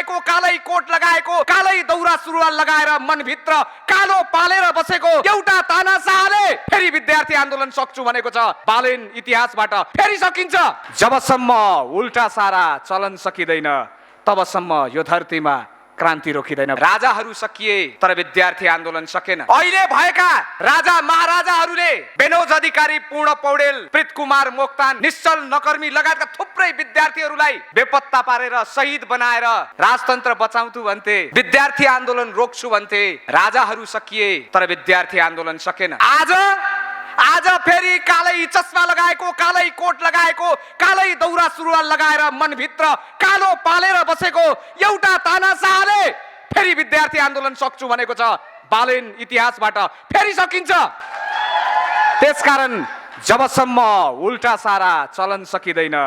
लगाएको, कालै कोट लगाएको, कालै दौरा सुरुवाल लगाएर मनभित्र कालो पालेर बसेको एउटा तानाशाहले फेरि विद्यार्थी आन्दोलन सक्छु भनेको छ। बालेन इतिहासबाट फेरि सकिन्छ। जबसम्म उल्टा सारा चलन सकिँदैन तबसम्म यो धरतीमा क्रान्ति रोकिँदैन। राजाहरू सकिए तर विद्यार्थी आन्दोलन सकेन। अहिले भएका राजा महाराजाहरूले बेनोज अधिकारी, पूर्ण पौडेल, प्रीत कुमार मोक्तान, निश्चल नकर्मी लगायतका थुप्रै विद्यार्थीहरूलाई बेपत्ता पारेर शहीद बनाएर राजतन्त्र बचाउँछु भन्थे, विद्यार्थी आन्दोलन रोक्छु भन्थे। राजाहरू सकिए तर विद्यार्थी आन्दोलन सकेन। आज फेरि कालै चस्मा लगाएको, कालै कोट लगाएको, कालै दौरा सुरुवाल लगाएर मनभित्र कालो पालेर बसेको एउटा तानाशाहले फेरि विद्यार्थी आन्दोलन सक्छु भनेको छ। बालेन इतिहासबाट फेरि सकिन्छ। त्यसकारण जबसम्म उल्टा सारा चलन सकिँदैन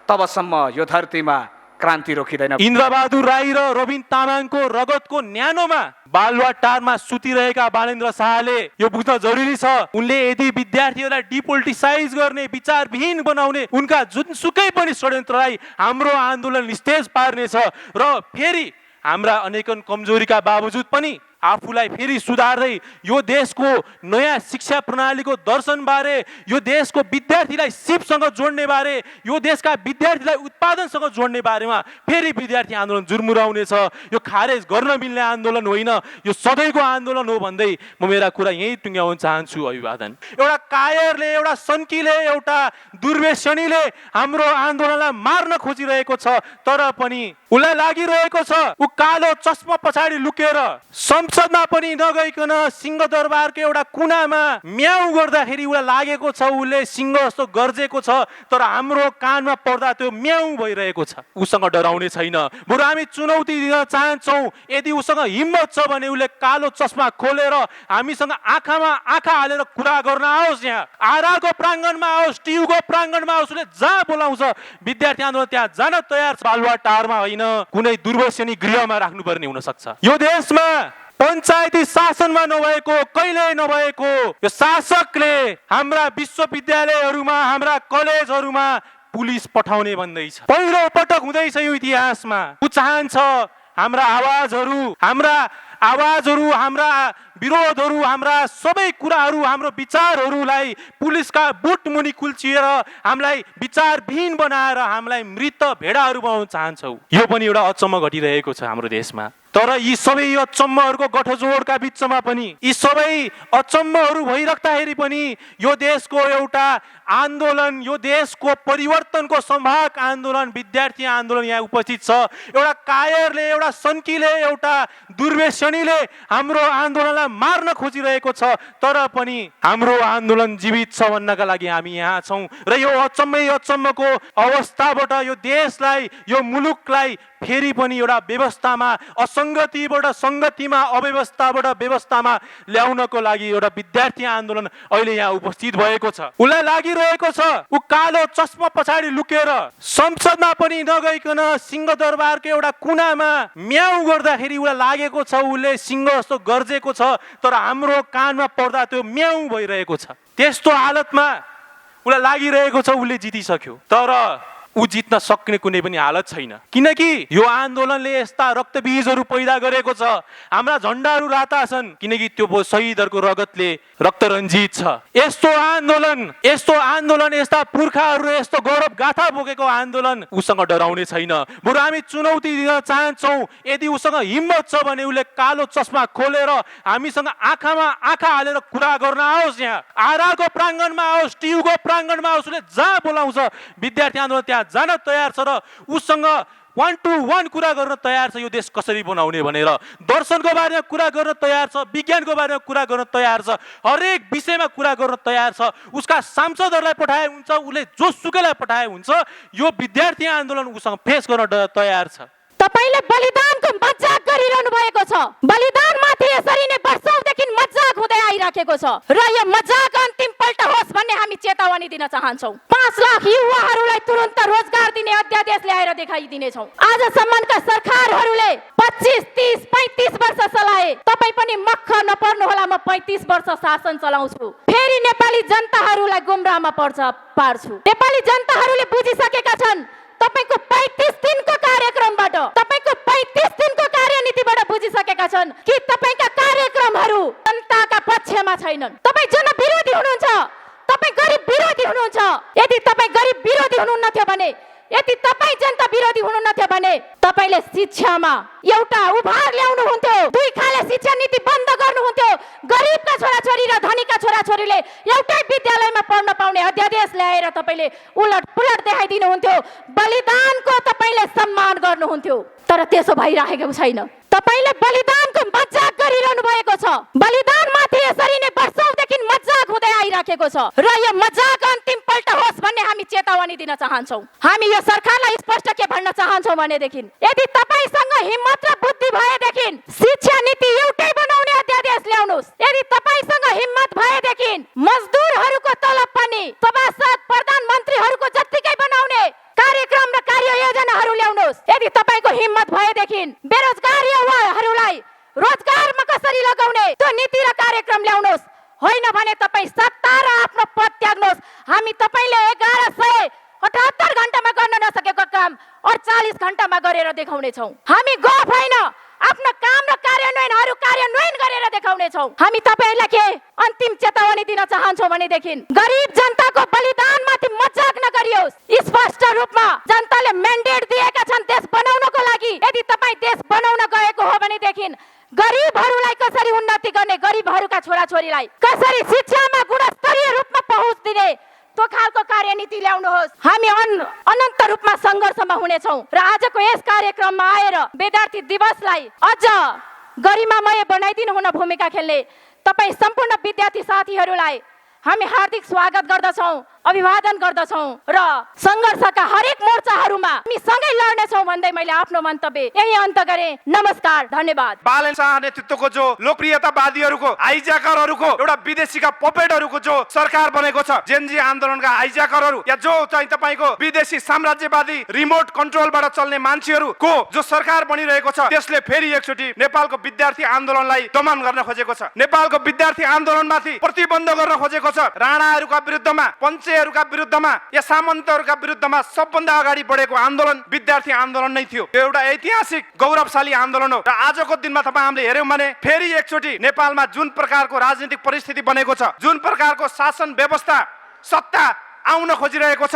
तबसम्म यो धरतीमा क्रान्ति रोकिँदैन। इन्द्रबहादुर राई र रबिन तामाङको रगतको न्यानोमा बालुवाटारमा सुतिरहेका बालेन्द्र शाहले यो बुझ्न जरुरी छ, उनले यदि विद्यार्थीहरूलाई डिपोलिटिसाइज गर्ने, विचारविहीन बनाउने उनका जुनसुकै पनि षड्यन्त्रलाई हाम्रो आन्दोलन निस्तेज पार्नेछ र फेरि हाम्रा अनेकन कमजोरीका बावजुद पनि आफूलाई फेरि सुधार्दै यो देशको नयाँ शिक्षा प्रणालीको दर्शन बारे, यो देशको विद्यार्थीलाई सिपसँग जोड्ने बारे, यो देशका विद्यार्थीलाई उत्पादनसँग जोड्ने बारेमा फेरि विद्यार्थी आन्दोलन जुर्मुराउनेछ। यो खारेज गर्न मिल्ने आन्दोलन होइन, यो सधैँको आन्दोलन हो भन्दै म मेरा कुरा यही टुङ्ग्याउन चाहन्छु। अभिवादन। एउटा कायरले, एउटा सन्कीले, एउटा दुर्व्यसनीले हाम्रो आन्दोलनलाई मार्न खोजिरहेको छ, तर पनि उसलाई लागिरहेको छ ऊ कालो चस्मा पछाडि लुकेर संसदमा पनि नगइकन सिंहदरबारको एउटा कुनामा म्याउ गर्दाखेरि उसलाई लागेको छ उसले सिंह जस्तो गर्जेको छ, तर हाम्रो कानमा पर्दा त्यो म्याउ भइरहेको छ। उसँग डराउने छैन। बरु हामी चुनौती दिन चाहन्छौँ, यदि उसँग हिम्मत छ भने उसले कालो चस्मा खोलेर हामीसँग आँखामा आँखा हालेर कुरा गर्न आओस्। यहाँ आरआरको प्राङ्गणमा आओस्, टियुको प्राङ्गणमा आओस्, उसले जहाँ बोलाउँछ विद्यार्थी आन्दोलन त्यहाँ जान तयार छ। बालुवाटारमा होइन, कुनै दुर्व्यसनी गृहमा राख्नुपर्ने हुन सक्छ। यो देशमा पञ्चायती शासनमा नभएको, कहिले नभएको यो शासकले हाम्रा विश्वविद्यालयहरूमा, हाम्रा कलेजहरूमा पुलिस पठाउने भन्दैछ। पहिलो पटक हुँदैछ यो इतिहासमा। ऊ चाहन्छ हाम्रा आवाजहरू, हाम्रा विरोधहरू, हाम्रा सबै कुराहरू, हाम्रो विचारहरूलाई पुलिसका बुट मुनि कुल्चिएर हामीलाई विचारविहीन बनाएर हामीलाई मृत भेडाहरू बनाउन चाहन्छौ। यो पनि एउटा अचम्म घटिरहेको छ हाम्रो देशमा। तर यी सबै अचम्महरूको गठजोडका बिचमा पनि, यी सबै अचम्महरू भइराख्दाखेरि पनि यो देशको एउटा आन्दोलन, यो देशको परिवर्तनको सम्भाग आन्दोलन, विद्यार्थी आन्दोलन यहाँ उपस्थित छ। एउटा कायरले, एउटा सन्कीले, एउटा दुर्व्यसनीले हाम्रो आन्दोलनलाई मार्न खोजिरहेको छ, तर पनि हाम्रो आन्दोलन जीवित छ भन्नका लागि हामी यहाँ छौँ। र यो अचम्मको अवस्थाबाट यो देशलाई, यो मुलुकलाई फेरि पनि एउटा व्यवस्थामा, असङ्गतिबाट सङ्गतिमा, अव्यवस्थाबाट व्यवस्थामा ल्याउनको लागि एउटा विद्यार्थी आन्दोलन अहिले यहाँ उपस्थित भएको छ। उसलाई लागिरहेको छ ऊ कालो चस्मा पछाडि लुकेर संसदमा पनि नगइकन सिंहदरबारको एउटा कुनामा म्याउ गर्दाखेरि उसलाई लागेको छ उसले सिंह जस्तो गर्जेको छ, तर हाम्रो कानमा पर्दा त्यो म्याउ भइरहेको छ। त्यस्तो हालतमा उसलाई लागिरहेको छ उसले जितिसक्यो, तर ऊ जित्न सक्ने कुनै पनि हालत छैन। किनकि यो आन्दोलनले यस्ता रक्तबीजहरू पैदा गरेको छ। हाम्रा झन्डाहरू राता छन् किनकि त्यो शहीदहरूको रगतले रक्तरञ्जित छ। यस्तो आन्दोलन, यस्ता पुर्खाहरू, यस्तो गौरव गाथा बोकेको आन्दोलन उसँग डराउने छैन। बरु हामी चुनौती दिन चाहन्छौँ, यदि उसँग हिम्मत छ भने उसले कालो चस्मा खोलेर हामीसँग आँखामा आँखा हालेर कुरा गर्न आओस्। यहाँ आरआरको प्राङ्गणमा आओस्, टियुको प्राङ्गणमा आओस्, उसले जहाँ बोलाउँछ विद्यार्थी आन्दोलन त्यहाँ जान तयार छ र उसँग 1-to-1 कुरा गर्न तयार छ। यो देश कसरी बनाउने भनेर दर्शनको बारेमा कुरा गर्न तयार छ, विज्ञानको बारेमा कुरा गर्न तयार छ, हरेक विषयमा कुरा गर्न तयार छ। उसका सांसदहरूलाई पठाए हुन्छ, उसले जोसुकैलाई पठाए हुन्छ, यो विद्यार्थी आन्दोलन उसँग फेस गर्न तयार छ। तपाईले बलिदानको मजाक गरिरहनु भएको छ। बलिदानमाथि यसरी नै वर्षौंदेखि मजाक हुँदै आइराखेको छ र यो मजाक अन्तिम पल्ट होस् भन्ने हामी चेतावनी दिन चाहन्छौँ। 5 लाख युवाहरूलाई तुरुन्त रोजगार दिने अध्यादेश ल्याएर देखाइदिनेछौँ। आजसम्मका सरकारहरूले 25, 30, 35 वर्ष चलाए। तपाई पनि मक्ख नपर्नु होला, म 35 वर्ष शासन चलाउँछु। फेरि नेपाली जनताहरूलाई गुमराहमा पार्छु। नेपाली जनताहरूले बुझिसकेका छन् तपाईको 35 दिनको कार्यक्रमबाट, तपाईको 35 छन् कि तपाईका कार्यक्रमहरू जनताका पक्षमा छैनन्। तपाई जनविरोधी हुनुहुन्छ, तपाई गरिब विरोधी हुनुहुन्छ। यदि तपाई गरिब विरोधी हुनुहुन्थ्यो भने, यदि तपाई जनता विरोधी हुनुहुन्थ्यो भने तपाईले शिक्षामा एउटा उभार ल्याउनु हुन्थ्यो, दुई खाले शिक्षा नीति बन्द गर्नुहुन्थ्यो। गरिबका छोराछोरी र धनीका छोराछोरीले एउटै विद्यालयमा पढ्न पाउने अध्यादेश ल्याएर तपाईले उलट पुलट देखाइदिनु हुन्थ्यो। बलिदानको तपाईले सम्मान गर्नुहुन्थ्यो, तर त्यसो भइरहेको छैन। तपाईले बलिदानको मजाक गरिरहनु भएको छ। बलिदानमाथि यसरी नै वर्षौंदेखि मजाक हुँदै आइराखेको छ र यो मजाक अन्तिम पल्ट होस् भन्ने हामी चेतावनी दिन चाहन्छौँ। हामी यो सरकारलाई स्पष्ट के भन्न चाहन्छौँ भनेदेखि, यदि तपाईसँग हिम्मत र बुद्धि भएदेखि शिक्षा नीति एउटै बनाउने अध्यादेश ल्याउनुहोस्। यदि तपाईसँग हिम्मत भएदेखि मजदुरहरूको तलब पनि सभासद प्रधानमन्त्रीहरूको जत्तिकै बनाउने कार्यक्रम र कार्ययोजनाहरू ल्याउनुहोस्। यदि तपाईको हिम्मत भएदेखि बेरोजगार युवाहरूलाई रोजगारमा कसरी लगाउने त्यो नीति र कार्यक्रम ल्याउनुहोस्। होइन भने तपाईँ सत्ता र आफ्नो पद त्याग्नुहोस्। हामी तपाईले 1178 घण्टामा गर्न नसकेको काम 48 घण्टामा गरेर देखाउने छौँ। हामी गफ होइन, आफ्नो काम र कार्यान्वयनहरू कार्यान्वयन गरेर देखाउने छौँ। हामी तपाईलाई के अन्तिम चेतावनी दिन चाहन्छौँ भनेदेखि, गरिब जनताको बलिदानमाथि मजाक नगरियोस्। स्पष्ट रूपमा जनताले म्यान्डेट दिएका छन् देश बनाउनको लागि। यदि तपाईँ देश बनाउन गएको हो भनेदेखि गरिबहरूलाई कसरी उन्नति गर्ने, गरिबहरूका छोराछोरीलाई कसरी शिक्षामा गुणस्तरीय रूपमा पहुँच दिने, त्यो खालको कार्यनीति ल्याउनुहोस्। हामी अनन्त रूपमा सङ्घर्षमा हुनेछौँ र आजको यस कार्यक्रममा आएर विद्यार्थी दिवसलाई अझ गरिमामय बनाइदिनु हुन भूमिका खेल्ने तपाईँ सम्पूर्ण विद्यार्थी साथीहरूलाई हामी हार्दिक स्वागत गर्दछौँ, अभिवादन गर्दछौँ र सङ्घर्षका हरेक मोर्चाहरूमा हामी सँगै लड्नेछौँ भन्दै मैले आफ्नो मन्तव्य यही अन्त गरेँ। नमस्कार, धन्यवाद। बालन शाह नेतृत्वको जो लोकप्रियतावादीहरूको हाइज्याकरहरूको एउटा विदेशीका पपेटहरूको जो सरकार बनेको छ, जेनजी आन्दोलनका हाइज्याकरहरू या जो चाहिँ तपाईँको विदेशी साम्राज्यवादी रिमोट कन्ट्रोलबाट चल्ने मान्छेहरूको जो सरकार बनिरहेको छ, त्यसले फेरि एकचोटि नेपालको विद्यार्थी आन्दोलनलाई दमन गर्न खोजेको छ। नेपालको विद्यार्थी आन्दोलनमाथि प्रतिबन्ध गर्न खोजेको छ। राणाहरूका विरुद्धमा, पञ्चेहरूका विरुद्धमा या सामन्तहरूका विरुद्धमा सबभन्दा अगाडि बढेको आन्दोलन विद्यार्थी आन्दोलन नै थियो। यो एउटा ऐतिहासिक गौरवशाली आन्दोलन हो र आजको दिनमा तपाईँ हामीले हेर्यौँ भने फेरि एकचोटि नेपालमा जुन प्रकारको राजनीतिक परिस्थिति बनेको छ, जुन प्रकारको शासन व्यवस्था सत्ता आउन खोजिरहेको छ,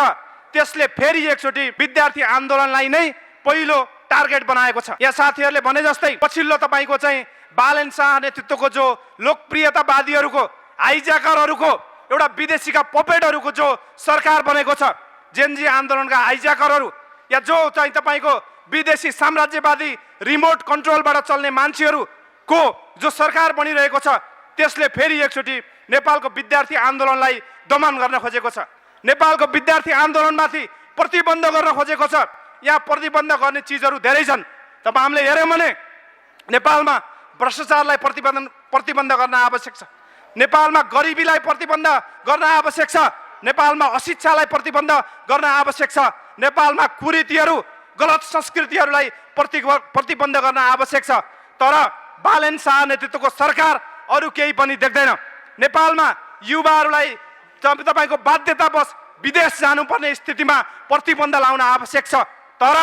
त्यसले फेरि एकचोटि विद्यार्थी आन्दोलनलाई नै पहिलो टार्गेट बनाएको छ। यहाँ साथीहरूले भने जस्तै पछिल्लो तपाईँको चाहिँ बालन शाह नेतृत्वको जो लोकप्रियतावादीहरूको हाइज्याकरहरूको एउटा विदेशीका पपेटहरूको जो सरकार बनेको छ, जेनजी आन्दोलनका हाइज्याकरहरू या जो चाहिँ तपाईँको विदेशी साम्राज्यवादी रिमोट कन्ट्रोलबाट चल्ने मान्छेहरूको जो सरकार बनिरहेको छ, त्यसले फेरि एकचोटि नेपालको विद्यार्थी आन्दोलनलाई दमन गर्न खोजेको छ। नेपालको विद्यार्थी आन्दोलनमाथि प्रतिबन्ध गर्न खोजेको छ। यहाँ प्रतिबन्ध गर्ने चिजहरू धेरै छन्। तपाईँ हामीले हेऱ्यौँ भने नेपालमा भ्रष्टाचारलाई प्रतिबन्ध गर्न आवश्यक छ। नेपालमा गरिबीलाई प्रतिबन्ध गर्न आवश्यक छ। नेपालमा अशिक्षालाई प्रतिबन्ध गर्न आवश्यक छ। नेपालमा कुरीतिहरू, गलत संस्कृतिहरूलाई प्रतिबन्ध गर्न आवश्यक छ। तर बालन शाह नेतृत्वको सरकार अरू केही पनि देख्दैन। नेपालमा युवाहरूलाई तपाईँको बाध्यतावश विदेश जानुपर्ने स्थितिमा प्रतिबन्ध लाउन आवश्यक छ। तर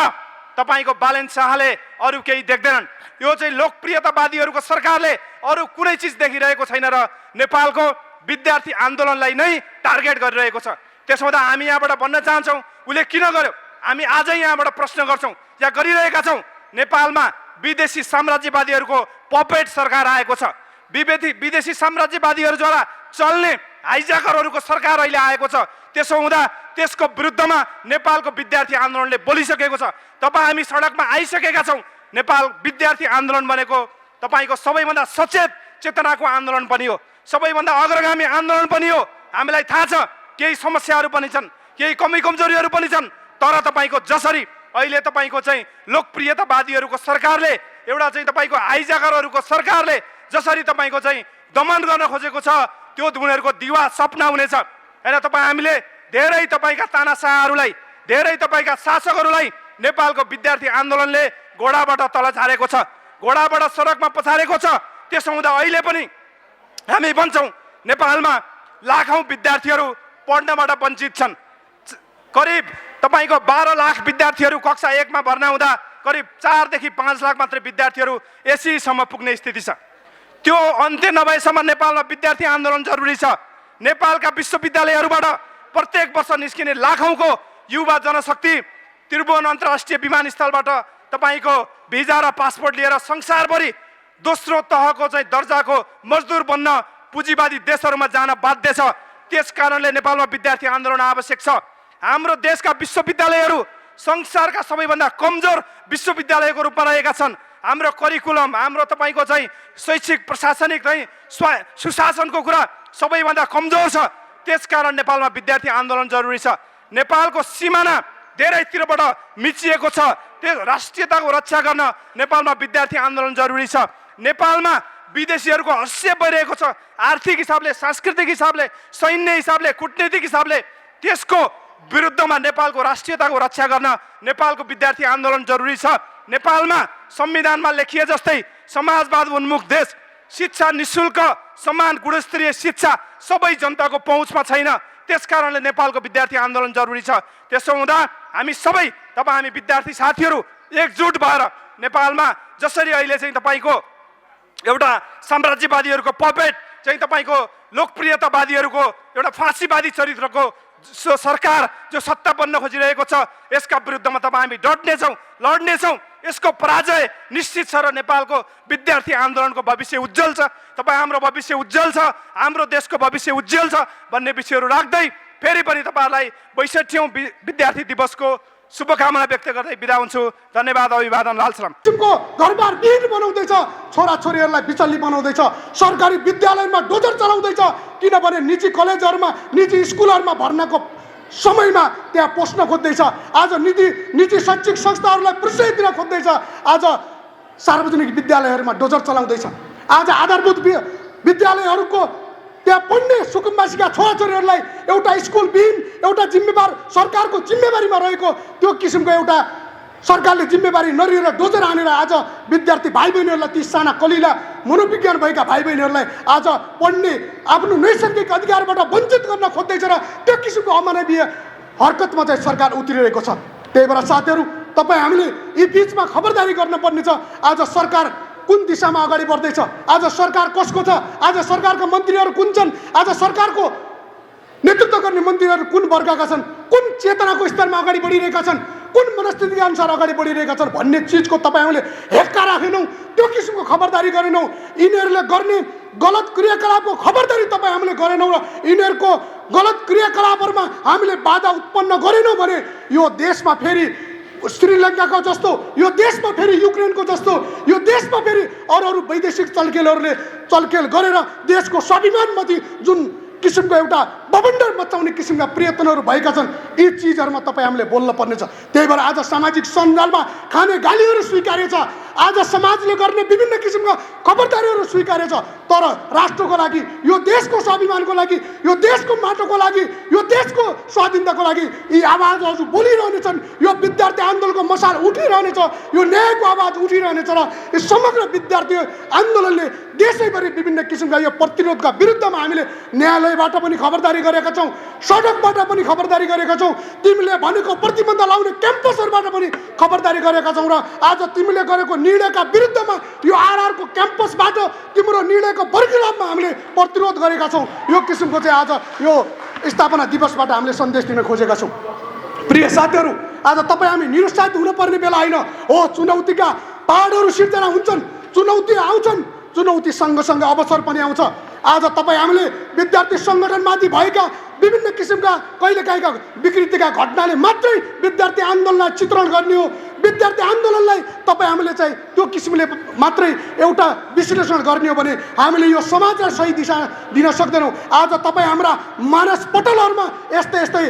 तपाईँको बालन शाहले अरू केही देख्दैनन्। यो चाहिँ लोकप्रियतावादीहरूको सरकारले अरू कुनै चिज देखिरहेको छैन र नेपालको विद्यार्थी आन्दोलनलाई नै टार्गेट गरिरहेको छ। त्यसो हुँदा हामी यहाँबाट भन्न चाहन्छौँ, उसले किन गर्यो? हामी आजै यहाँबाट प्रश्न गर्छौँ या गरिरहेका छौँ। नेपालमा विदेशी साम्राज्यवादीहरूको पपेट सरकार आएको छ। विदेशी साम्राज्यवादीहरूद्वारा चल्ने हाइज्याकरहरूको सरकार अहिले आएको छ। त्यसो हुँदा त्यसको विरुद्धमा नेपालको विद्यार्थी आन्दोलनले बोलिसकेको छ। हामी सडकमा आइसकेका छौँ। नेपाल विद्यार्थी आन्दोलन भनेको तपाईँको सबैभन्दा सचेत चेतनाको आन्दोलन पनि हो, सबैभन्दा अग्रगामी आन्दोलन पनि हो। हामीलाई थाहा छ केही समस्याहरू पनि छन्, केही कमी कमजोरीहरू पनि छन्। तर तपाईँको जसरी अहिले तपाईँको चाहिँ लोकप्रियतावादीहरूको सरकारले, एउटा चाहिँ तपाईँको हाइज्याकरहरूको सरकारले जसरी तपाईँको चाहिँ दमन गर्न खोजेको छ, त्यो उनीहरूको दिवा सपना हुनेछ होइन। हामीले धेरै तपाईँका तानाशाहहरूलाई, धेरै तपाईँका शासकहरूलाई नेपालको विद्यार्थी आन्दोलनले घोडाबाट तल झारेको छ, घोडाबाट सडकमा पछारेको छ। त्यसो हुँदा अहिले पनि हामी भन्छौँ नेपालमा लाखौँ विद्यार्थीहरू पढ्नबाट वञ्चित छन्। करिब तपाईँको 12 लाख विद्यार्थीहरू कक्षा 1 मा भर्ना हुँदा करिब 4 देखि 5 लाख मात्रै विद्यार्थीहरू एसईसम्म पुग्ने स्थिति छ। त्यो अन्त्य नभएसम्म नेपालमा विद्यार्थी आन्दोलन जरुरी छ। नेपालका विश्वविद्यालयहरूबाट प्रत्येक वर्ष निस्किने लाखौंको युवा जनशक्ति त्रिभुवन अन्तर्राष्ट्रिय विमानस्थलबाट तपाईको भिजा र पासपोर्ट लिएर संसारभरि दोस्रो तहको चाहिँ दर्जाको मजदुर बन्न पुँजीवादी देशहरूमा जान बाध्य छ। त्यसकारणले नेपालमा विद्यार्थी आन्दोलन आवश्यक छ। हाम्रो देशका विश्वविद्यालयहरू संसारका सबैभन्दा कमजोर विश्वविद्यालयको रूपमा रहेका छन्। हाम्रो करिकुलम, हाम्रो तपाईको चाहिँ शैक्षिक प्रशासनिक चाहिँ सुशासनको कुरा सबैभन्दा कमजोर छ। त्यसकारण नेपालमा विद्यार्थी आन्दोलन जरुरी छ। नेपालको सिमाना धेरैतिरबाट मिचिएको छ। त्यो राष्ट्रियताको रक्षा गर्न नेपालमा विद्यार्थी आन्दोलन जरुरी छ। नेपालमा विदेशीहरूको हस्ते भइरहेको छ, आर्थिक हिसाबले, सांस्कृतिक हिसाबले, सैन्य हिसाबले, कूटनीतिक हिसाबले। त्यसको विरुद्धमा नेपालको राष्ट्रियताको रक्षा गर्न नेपालको विद्यार्थी आन्दोलन जरुरी छ। नेपालमा संविधानमा लेखिए जस्तै समाजवाद उन्मुख देश, शिक्षा निशुल्क, समान गुणस्तरीय शिक्षा सबै जनताको पहुँचमा छैन। त्यसकारणले नेपालको विद्यार्थी आन्दोलन जरुरी छ। त्यसो हुँदा हामी सबै हामी विद्यार्थी साथीहरू एकजुट भएर नेपालमा जसरी अहिले चाहिँ तपाईको एउटा साम्राज्यवादीहरूको पपेट चाहिँ तपाईको लोकप्रियतावादीहरूको एउटा फाँसीवादी चरित्रको सरकार जो सत्ता बन्न खोजिरहेको छ, यसका विरुद्धमा हामी डट्नेछौँ, लड्नेछौँ। यसको पराजय निश्चित छ र नेपालको विद्यार्थी आन्दोलनको भविष्य उज्जवल छ। हाम्रो भविष्य उज्जवल छ, हाम्रो देशको भविष्य उज्जवल छ भन्ने विषयहरू राख्दै फेरि पनि तपाईहरुलाई 62औं विद्यार्थी दिवसको शुभकामना व्यक्त गर्दै बिदा हुन्छु। धन्यवाद। अभिवादन। लाल सलाम। घरबार विहीन बनाउँदैछ, छोराछोरीहरूलाई बिचल्ली बनाउँदैछ, सरकारी विद्यालयमा डोजर चलाउँदैछ। किनभने निजी कलेजहरूमा, निजी स्कुलहरूमा भर्नाको समयमा त्यहाँ पोस्न खोज्दैछ। आज निजी शैक्षिक संस्थाहरूलाई प्रोत्साहन दिन खोज्दैछ। आज सार्वजनिक विद्यालयहरूमा डोजर चलाउँदैछ। आज आधारभूत विद्यालयहरूको त्यहाँ पढ्ने सुकुम्बासीका छोराछोरीहरूलाई एउटा स्कुल विहीन, एउटा जिम्मेवार सरकारको जिम्मेवारीमा रहेको त्यो किसिमको एउटा सरकारले जिम्मेवारी नलिएर डोजर हानेर आज विद्यार्थी भाइ बहिनीहरूलाई, ती साना कलिला मनोविज्ञान भएका भाइ बहिनीहरूलाई आज पढ्ने आफ्नो नैसर्गिक अधिकारबाट वञ्चित गर्न खोज्दैछ र त्यो किसिमको अमानवीय हरकतमा चाहिँ सरकार उत्रिरहेको छ। त्यही भएर साथीहरू, तपाईँ हामीले यी बिचमा खबरदारी गर्नुपर्ने छ। आज सरकार कुन दिशामा अगाडि बढ्दैछ, आज सरकार कसको छ, आज सरकारका मन्त्रीहरू कुन छन्, आज सरकारको नेतृत्व गर्ने मन्त्रीहरू कुन वर्गका छन्, कुन चेतनाको स्तरमा अगाडि बढिरहेका छन्, कुन मनस्थितिका अनुसार अगाडि बढिरहेका छन् भन्ने चिजको तपाईँहरूले हेक्का राखेनौँ, त्यो किसिमको खबरदारी गरेनौँ। यिनीहरूले गर्ने गलत क्रियाकलापको खबरदारी तपाईँ हामीले गरेनौँ र यिनीहरूको गलत क्रियाकलापहरूमा हामीले बाधा उत्पन्न गरेनौँ भने यो देशमा फेरि श्रीलङ्काको जस्तो, यो देशमा फेरि युक्रेनको जस्तो, यो देशमा फेरि अरू वैदेशिक चलखेल गरेर देशको स्वाभिमानमाथि जुन किसिमको एउटा बबन्डर मचाउने किसिमका प्रयत्नहरू भएका छन्, यी चिजहरूमा तपाईँ हामीले बोल्न पर्नेछ। त्यही भएर आज सामाजिक सञ्जालमा खाने गालीहरू स्वीकार्य छ, आज समाजले गर्ने विभिन्न किसिमका खबरदारीहरू स्वीकार्य छ। तर राष्ट्रको लागि, यो देशको स्वाभिमानको लागि, यो देशको माटोको लागि, यो देशको स्वाधीनताको लागि यी आवाजहरू बोलिरहनेछन्। यो विद्यार्थी आन्दोलनको मसाल उठिरहनेछ, यो न्यायको आवाज उठिरहनेछ र यो समग्र विद्यार्थी आन्दोलनले देशैभरि विभिन्न किसिमका यो प्रतिरोधका विरुद्धमा हामीले न्यायालयबाट पनि खबरदारी गरेका छौँ, सडकबाट पनि खबरदारी गरेका छौँ, तिमीले भनेको प्रतिबन्ध लाउने क्याम्पसहरूबाट पनि खबरदारी गरेका छौँ र आज तिमीले गरेको निर्णयका विरुद्धमा यो आरआरको क्याम्पसबाट तिम्रो निर्णयको बर्खिलाफमा हामीले प्रतिरोध गरेका छौँ। यो किसिमको चाहिँ आज यो स्थापना दिवसबाट हामीले सन्देश दिन खोजेका छौँ। प्रिय साथीहरू, आज तपाईँ हामी निरुत्साहित हुनुपर्ने बेला होइन हो। चुनौतीका पहाडहरू सिर्जना हुन्छन्, चुनौती आउँछन्, चुनौती सँगसँगै अवसर पनि आउँछ। आज तपाईँ हामीले विद्यार्थी सङ्गठनमाथि भएका विभिन्न किसिमका कहिलेकाहीँका विकृतिका घटनाले मात्रै विद्यार्थी आन्दोलनलाई चित्रण गर्ने हो। विद्यार्थी आन्दोलनलाई तपाईँ हामीले चाहिँ त्यो किसिमले मात्रै एउटा विश्लेषण गर्ने हो भने हामीले यो समाजलाई सही दिशा दिन सक्दैनौँ। आज तपाईँ हाम्रा मानसपटलहरूमा यस्तै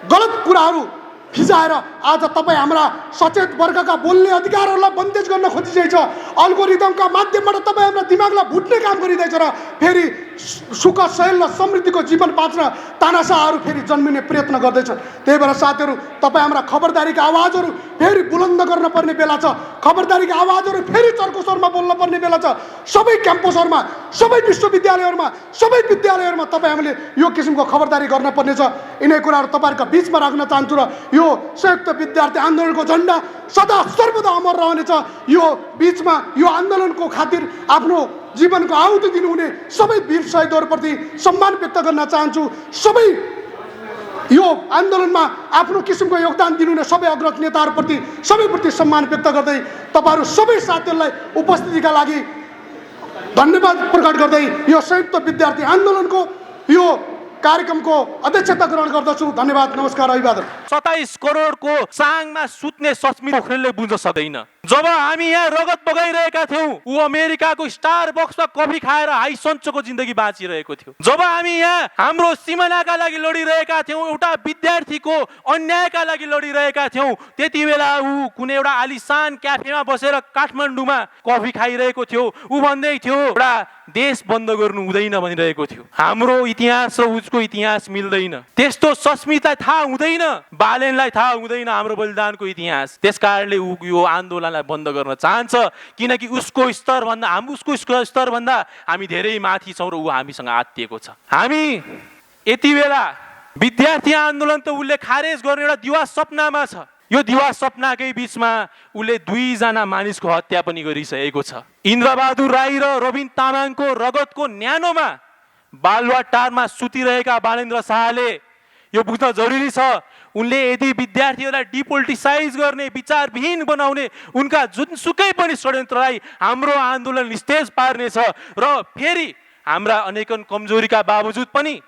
गलत कुराहरू फिजाएर आज तपाईँ हाम्रा सचेत वर्गका बोल्ने अधिकारहरूलाई बन्देज गर्न खोजिरहेछ। अल्गोरिदमका माध्यमबाट तपाईँ हाम्रा दिमागलाई भुट्ने काम गरिँदैछ र फेरि सुख शैल र समृद्धिको जीवन बाँच्न तानासाहरू फेरि जन्मिने प्रयत्न गर्दैछ। त्यही भएर साथीहरू, तपाईँ हाम्रा खबरदारीका आवाजहरू फेरि बुलन्द गर्न पर्ने बेला छ। खबरदारीका आवाजहरू फेरि चर्को स्वरमा बोल्न पर्ने बेला छ। सबै क्याम्पसहरूमा सबै विश्वविद्यालयहरूमा सबै विद्यालयहरूमा तपाईँ हामीले यो किसिमको खबरदारी गर्न पर्नेछ। यिनै कुराहरू तपाईँहरूका बिचमा राख्न चाहन्छु र यो संयुक्त विद्यार्थी आन्दोलनको झन्डा सदा सर्वदा अमर रहनेछ। यो बिचमा यो आन्दोलनको खातिर आफ्नो जीवनको आहुति दिनुहुने सबै वीर शहीदहरूप्रति सम्मान व्यक्त गर्न चाहन्छु। सबै यो आन्दोलनमा आफ्नो किसिमको योगदान दिनुहुने सबै अग्रज नेताहरूप्रति सबैप्रति सम्मान व्यक्त गर्दै तपाईँहरू सबै साथीहरूलाई उपस्थितिका लागि धन्यवाद प्रकट गर्दै यो संयुक्त विद्यार्थी आन्दोलनको यो कार्यक्रमको अध्यक्षता ग्रहण गर्दछु। धन्यवाद, नमस्कार, अभिवादन। 27 करोडको चाङमा सुत्ने सस्मित पोखरेलले बुझ्न सक्दैन। जब हामी यहाँ रगत बगाइरहेका थियौँ, ऊ अमेरिकाको स्टार बक्समा कफी खाएर हाई सन्चोको जिन्दगी बाँचिरहेको थियो। जब हामी यहाँ हाम्रो सिमानाका लागि लडिरहेका थियौँ, एउटा विद्यार्थीको अन्यायका लागि लडिरहेका थियौँ, त्यति बेला ऊ कुनै एउटा आलिसान क्याफेमा बसेर काठमाडौँमा कफी खाइरहेको थियो। ऊ भन्दै थियो एउटा देश बन्द गर्नु हुँदैन भनिरहेको थियो। हाम्रो इतिहास र उसको इतिहास मिल्दैन। त्यस्तो सस्मितलाई थाहा हुँदैन, बालेनलाई थाहा हुँदैन हाम्रो बलिदानको इतिहास। त्यसकारणले ऊ यो आन्दोलनलाई बन्द गर्न चाहन्छ, किनकि उसको स्तरभन्दा हामी धेरै माथि छौँ र ऊ हामीसँग आत्तिएको छ। हामी यति बेला विद्यार्थी आन्दोलन त उसले खारेज गर्ने एउटा दिवा सपनामा छ। यो दिवा सपनाकै बिचमा उसले 2 जना मानिसको हत्या पनि गरिसकेको छ। इन्द्रबहादुर राई र रबिन तामाङको रगतको न्यानोमा बालुवाटारमा सुतिरहेका बालेन्द्र शाहले यो बुझ्न जरुरी छ, उनले यदि विद्यार्थीहरूलाई डिपोलिटिसाइज गर्ने, विचारविहीन बनाउने उनका जुनसुकै पनि षड्यन्त्रलाई हाम्रो आन्दोलन निस्तेज पार्नेछ र फेरि हाम्रा अनेकन कमजोरीका बावजुद पनि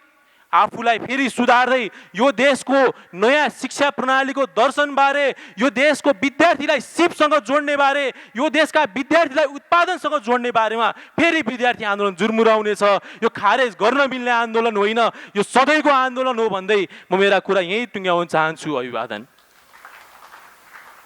आफूलाई फेरि सुधार्दै यो देशको नयाँ शिक्षा प्रणालीको दर्शनबारे, यो देशको विद्यार्थीलाई सिपसँग जोड्ने बारे, यो देशका विद्यार्थीलाई उत्पादनसँग जोड्ने बारेमा फेरि विद्यार्थी आन्दोलन जुर्मुराउनेछ। यो खारेज गर्न मिल्ने आन्दोलन होइन, यो सधैँको आन्दोलन हो भन्दै म मेरा कुरा यहीँ टुङ्ग्याउन चाहन्छु। अभिवादन।